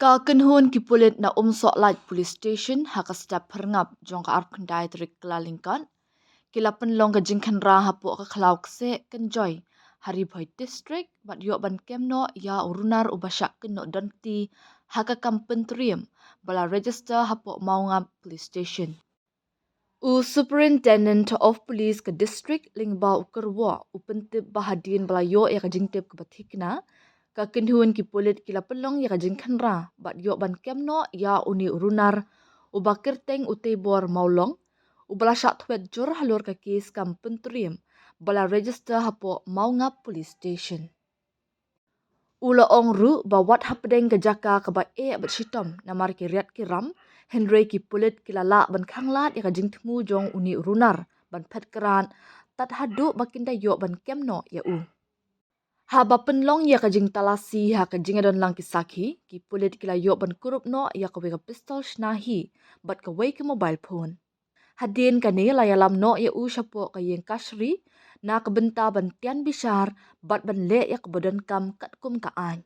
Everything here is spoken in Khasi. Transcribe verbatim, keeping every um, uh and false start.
Ka kynhun ki pulit na Umsohlait Police Station ha ka step phyrngap jong ka arphew khyndai tarik Kyllalyngkot ki la pynlong ka jingkhynra hapoh ka khlaw kseh kynjoh ha Ri Bhoi District bad ïoh ban kem noh ïa u runar uba shah kynnoh donkti ha ka kam pyntriem ba la register hapoh Mawngap Police Station. U Superintendent of Police ka district lyngba u kyrwoh u pyntip ba hadien ba la ïoh ïa ka jingtip kaba thikna, ka kynhun ki pulit ki la pynlong ïa ka jingkhynra bad ïoh ban kem noh ïa une u runar uba kyrteng u Teibor Mawlong, uba la shah thwet jur halor ka kes kam pyntriem ba la register hapoh Mawngap Police Station. U la ong ruh ba wat hapdeng ka jaka kaba eh bad shitom namar ki riat ki ram, hynrei ki pulit ki la lah ban khanglad ïa ka jingthmu jong une u runar ban phet krad tad haduh ba kin da ïoh ban kem noh ïa u. Haba pynlong ïa ka jingtalasi ha ka jingïadonlang ki sakhi, ki pulit ki la ïoh ban kurup noh ïa kawei ka pistol shna hi bad kawei ka mobile phone. Hadien kane la ïalam noh ïa u shapoh ka ïing kashari na ka bynta ban tian bishar bad ban leh ïa kaba donkam katkum ka aiñ.